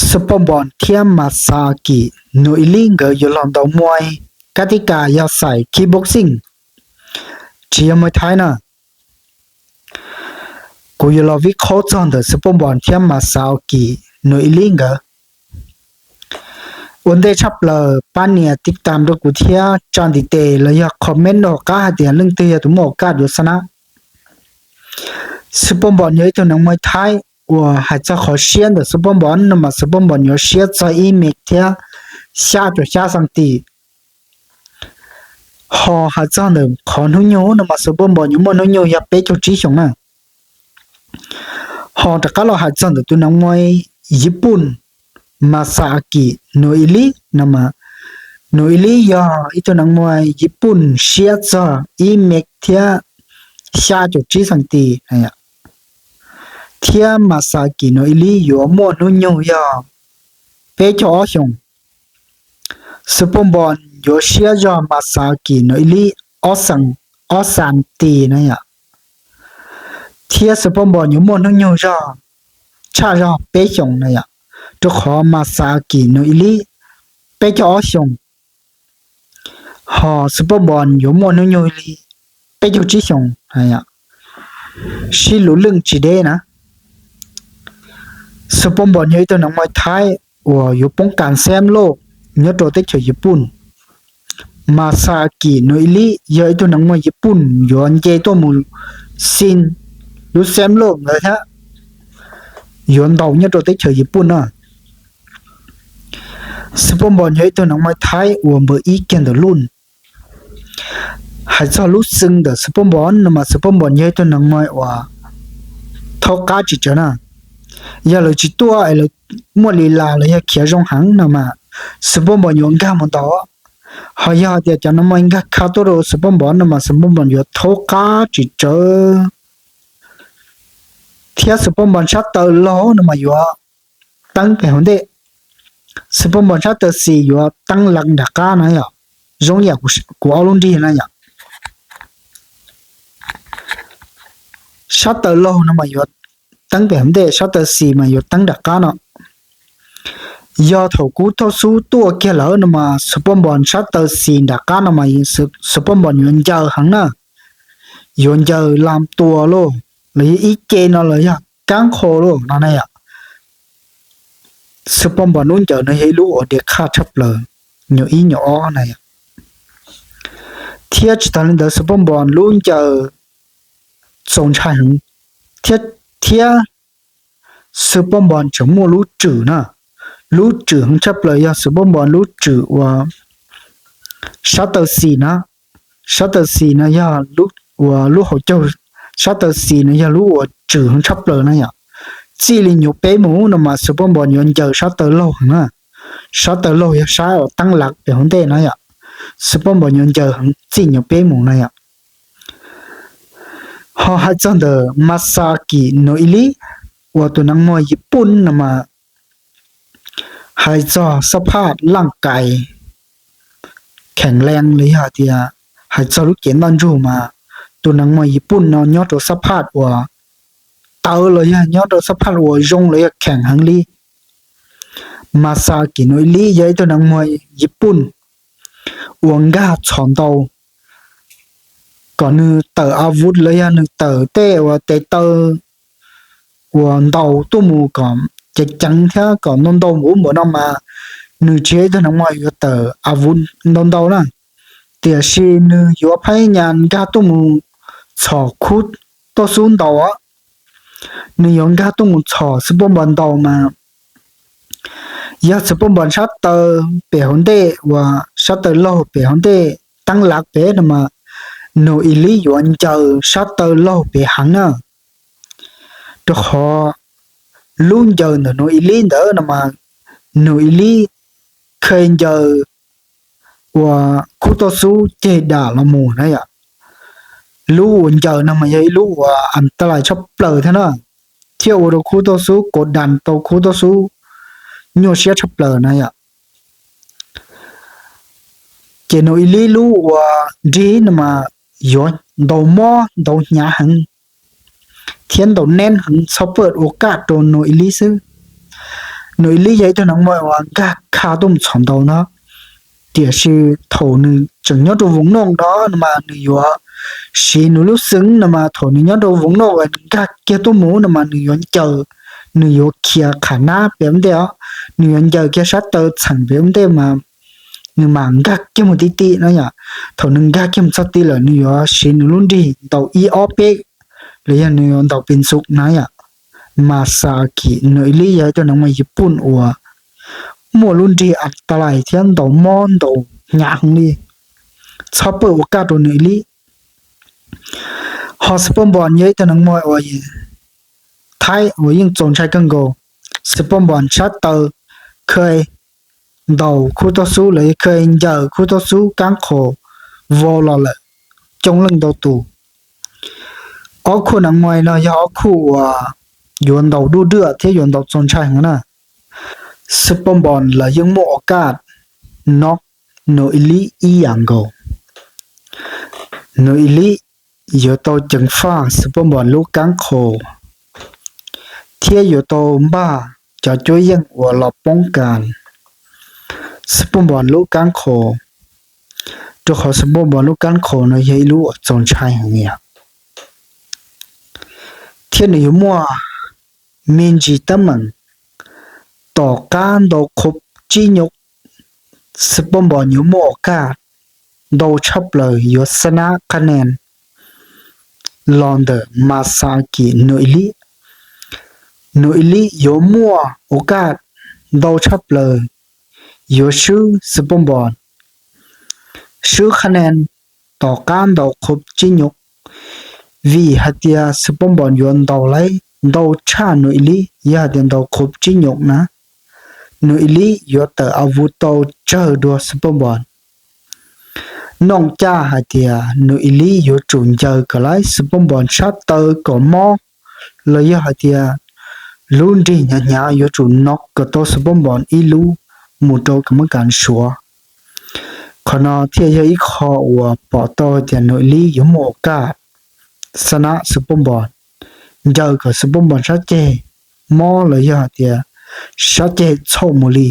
Xus Poj Npos thiab Mas Xas As Kis Nus I Lib nkawd yuav los ntaus muaj kab tib kas yog xais kickboxing, tsis yog muay thaib na. Kuv yuav los vij qhaub txog ntawm Xus Poj Npos thiab Mas Xas As Kis Nus I Lib nkawd. Ua ntej tshaj plaws pab nias tiv tam rau kuv thiab tsa ntiv tes los yog comment rau hauv qab hais tias leej twg yog tus muaj ua kaj yuav xab nab. Xus Poj Npos yog ib tug neeg muay thaib uas hais txog qhov siab ntawm Xus Poj Npos no mas Xus Poj Npos yuav siab txog ib mev thiab xya caum xya xas tis. Ho hais txog ntawm qhov hnub nyoog no mas Xus Poj Npos yuav muaj hnub nyoog yog peb caug tsib xyoos na. Ho rov qab los hais txog ntawm tus neeg muay Yiv Pun, Mas Xas As Kis Nus I Lib no mas, Nus I Lib yog ib tug neeg muay Yiv Pun siab txog ib mev thiab xya caum tsib xas tis, thiab Mas Xas As Kis Nus I Lib yuav muaj hnub nyoog yog peb caug ob xyoos. Xus Poj Npos yuav siab zog Mas Xas As Kis Nus I Lib ob xas tis na yom. Thiab Xus Poj Npos yuav muaj hnub nyoog zog tshaj zog peb xyoos na yom, rau qhov Mas Xas As Kis Nus I Lib peb caug ob xyoos, ho Xus Poj Npos yuav muaj hnub nyoog li peb caug tsib xyoos. Sib lus lwj tsis deb na. Xus Poj Npos yog ib tug neeg muay thaib uas yuav poob kas xeeb loj nyob rau teb chaws Yiv Pun. Mas Xas As Kis Nus I Lib yog ib tug neeg muay Yiv Pun yuav nce tuaj mus xi lub xeeb loj ntawd thiab yuav ntaus nyob rau teb chaws Yiv Pun na. Xus Poj Npos yog ib tug neeg muay thaib uas npawm ib kiag ntawm lub. Hais txog lub xwm ntawm Xus Poj Npos no mas Xus Poj Npos yog ib tug neeg muay uas thaub qab tsis tsawg na. Yog lawv tsis tuaj es lawv muaj li las los yog khiav zoo heev no mas Xus Poj Npos yuav nkag mus ntaus. Ho yog hais tias cov neeg muay nkag kha tuaj rau Xus Poj Npos no mas Xus Poj Npos yuav thaub qab tsis tsawg. Thiab Xus Poj Npos sab taw laug no mas yuav teeb pem hauv ntej. Xus Poj Npos sab taw xis yuav teeb leev nram qab na yom, zoo yam kuv ob lub nrig na yom. Sab taw laug no mas yuav teeb pem hauv ntej, sab taw xis mas yuav teeb nram qab no. Yog thaum Kub Tauj Xub tuaj kiag lawm no mas Xus Poj Npos sab taw xis nram qab no mas Xus Poj Npos yuav ncaws heev na, yuav ncaws lam tua lauj, los yog ib ce no los yog kab qho lauj no na yom. Xus Poj Npos lub ncaws no yog ib lub uas dej qhaj tshaj plaws, nyuam ib nyuam ob na yom. Thiab tsis tas li ntawd Xus Poj Npos lub ncaws txaus ntshai heev, thiab Xus Poj Npos tseem muaj lub tswm na. Lub tswm heev tshaj plaws yog Xus Poj Npos lub tswm uas sab taw xis na. Sab taw xis no yog uas lub hauv caug, sab taw xis no yog lub uas tswm heev tshaj plaws na yom. Txij li nyuam peb mus no mas Xus Poj Npos yuav ncaws sab taw laug heev na. Sab taw laug yog sab uas teeb leev pem hauv ntej na yom. Xus Poj Npos yuav ncaws heev txij nyuam peb mus na yom. Ho hais txog ntawm Mas Xas As Kis Nus I Lib uas tus neeg muag Yiv Pun no mas hais txog xab phaj laj kais kheem lees los yog tias hais txog lub cev ntaj ntsug mas tus neeg muag Yiv Pun no nyob rau xab phaj uas tawv los yog nyob rau xab phaj uas zoo los yog kheem heev li. Mas Xas As Kis Nus I Lib yog ib tug neeg muag Yiv Pun uas nkag txhom ntau kom nws tawm a vuv los yog nws tawm tej uas tes taw uas ntaus tuaj mus kom ceev ceev thiab kom ntau ntau mus ub npaum no mas nws tsis yog ib tug neeg muag yuav tawm a vuv ntau ntau na. Tiam sis nws yuav pheej nyas nkag tuaj mus txhom Kub Tauj Xub ntaus. Nws yuav nkag tuaj mus txhom Xus Poj Npos ntaus mas yog Xus Poj Npos sab taw pem hauv ntej uas sab taw laug pem hauv ntej teeb leev pem no mas Nus I Lib yuav ncaws sab taw laug pem heev na. Rau qhov lub ncaws ntawm Nus I Lib ntawd no mas Nus I Lib kheev ncaws uas Kub Tauj Xub ceg dam los mus na yom. Lub uas ncaws no mas yog ib lub uas a ta lais tshaj plaws thiab na, thiab ua rau Kub Tauj Xub kov das tau Kub Tauj Xub nyuaj siab tshaj plaws na yom. Ces Nus I Lib lub uas nrig no mas yuav ntaus mob ntaus hnyav heev thiab ntaus neb heev, txhob pab ua kaj rau Nus I Lib xwb. Nws ib lib yog ib tug neeg muaj uas nkag kha tuaj mus txhom ntau no, tiam sis thaum nws tseem nyob rau voos noj no no mas nws yuav siv nws lub xwb no mas thaum nws nyob rau voos noj uas nws nkag kiag tuaj mus no mas nws yuav ncaws, nws yuav khiav qham nab pem ub ntej os, nws yuav ncaws kiag sab taw txheem pem ub ntej mas nws mam nkag kiag mus ti ti no yom. Thaum nws nkag kiag mus txog ti lawm nws yuav siv nws lub nrig ntaus ib ob peb los yog nws yuav ntaus pes ntxuv na yom. Masaaki Noili yog ib tug neeg mas Yij Pooj uas muaj lub nrig a ta lais thiab ntaus mob ntaus hnyav heev li, txhob pawj ua kaj rau Noili. Ho Xwm Paj Npos yog ib tug neeg muaj uas Thaib uas yeej txaus ntshai kawg nkaus. Xwm Paj Npos sab taw kha ntaus khub toj xub los yog kha ncaws khub toj xub kab qhos vau los lawm coob leej ntau tus. Ob khub neeg muaj no yog ob khub uas yuav ntaus duj dwaj thiab yuav ntaus txaus ntshai heev na. Xwm Paj Npos los yeej muaj o kaj nok Noili ib yam nkaus. Noili yuav tau ceev faj Xwm Paj Npos lub kab qhos thiab yuav tau npaj cov cuab yeej uas los poob kas Xwm Paj Npos lub kab qhos, rau qhov Xwm Paj Npos lub kab qhos no yog ib lub uas txaus ntshai heev yom. Thiab nws yuav muaj me ntsis teeb meem tom qab ntau qhov tsib nyuj, Xwm Paj Npos yuav muaj o kaj ntau tshaj plaws yuav xa nab qha nees los ntawm Masaaki Noili. Noili yuav muaj o kaj ntau tshaj plaws yuav swb Xwm Paj Npos, swb qha nees tom qab ntau qhov tsib nyuj, vim hais tias Xwm Paj Npos yuav ntaus lawm ntau tshaj Noili, yog hais tias ntau qhov tsib nyuj na, Noili yuav tawm a vuv tau tsawg dua Xwm Paj Npos. Noj caj hais tias Noili yuav tsum ncaws kom lawv Xwm Paj Npos sab taw kom mob, los yog hais tias lub nrig hnyav hnyav yuav tsum no kom tau Xwm Paj Npos ib lub mus rau kom muab kas suav. Qhov no thiaj yog ib qho uas pom tau tias Noili yuav muaj o kaj xa nab Xwm Paj Npos, ncaws kom Xwm Paj Npos sab ceg mob los yog hais tias sab ceg txhaum mus li,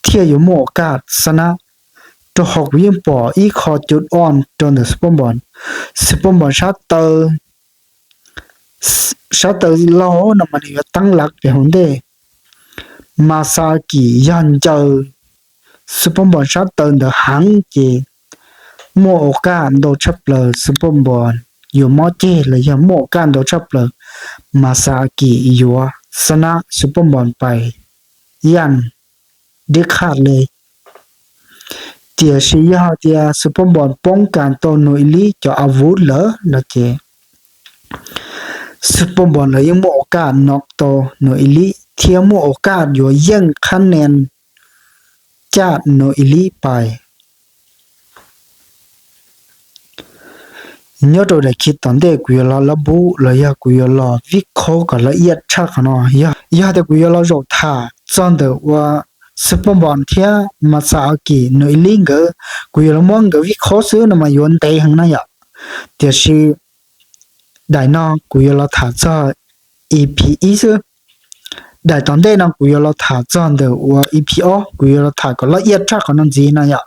thiaj yuav muaj o kaj xa nab. Rau qhov kuv yeej pom ib qho cov o rau ntawm Xwm Paj Npos, Xwm Paj Npos sab taw sab taw laug no mas nws yuav teeb lav pem hauv ntej. Masaaki yog ncaws Xwm Paj Npos sab taw ntawd heev ces muaj o kaj ntau tshaj plaws Xwm Paj Npos yuav mob ceg los yog muaj o kaj ntau tshaj plaws Masaaki yuav xa nab Xwm Paj Npos pais yaj dib qhaj li. Tiam sis yog hais tias Xwm Paj Npos poob kas tau Noili cov a vuv lawm no ces Xwm Paj Npos lawv yeej muaj o kaj no tau Noili thiab muaj o kaj yuav yeej qha nees caj Noili pais. Nyob rau daim khi tom ntej kuv yuav los lab bub los yog kuv yuav los vij khaub kom lawv iab tshaj qhov no. Yog tias kuv yuav los zaum tham txog ntawm uas Xwm Paj Npos thiab Masaaki Noili nkawd, kuv yuav los muab nkawd vij khaub xwb no mas yuav ntev heev na yom. Tiam sis daim no kuv yuav los tham txog E P ib xwb. Daim tom ntej no kuv yuav los tham txog ntawm uas E P ob, kuv yuav los tham kom lawv iab tshaj qhov no ntxiv no yom.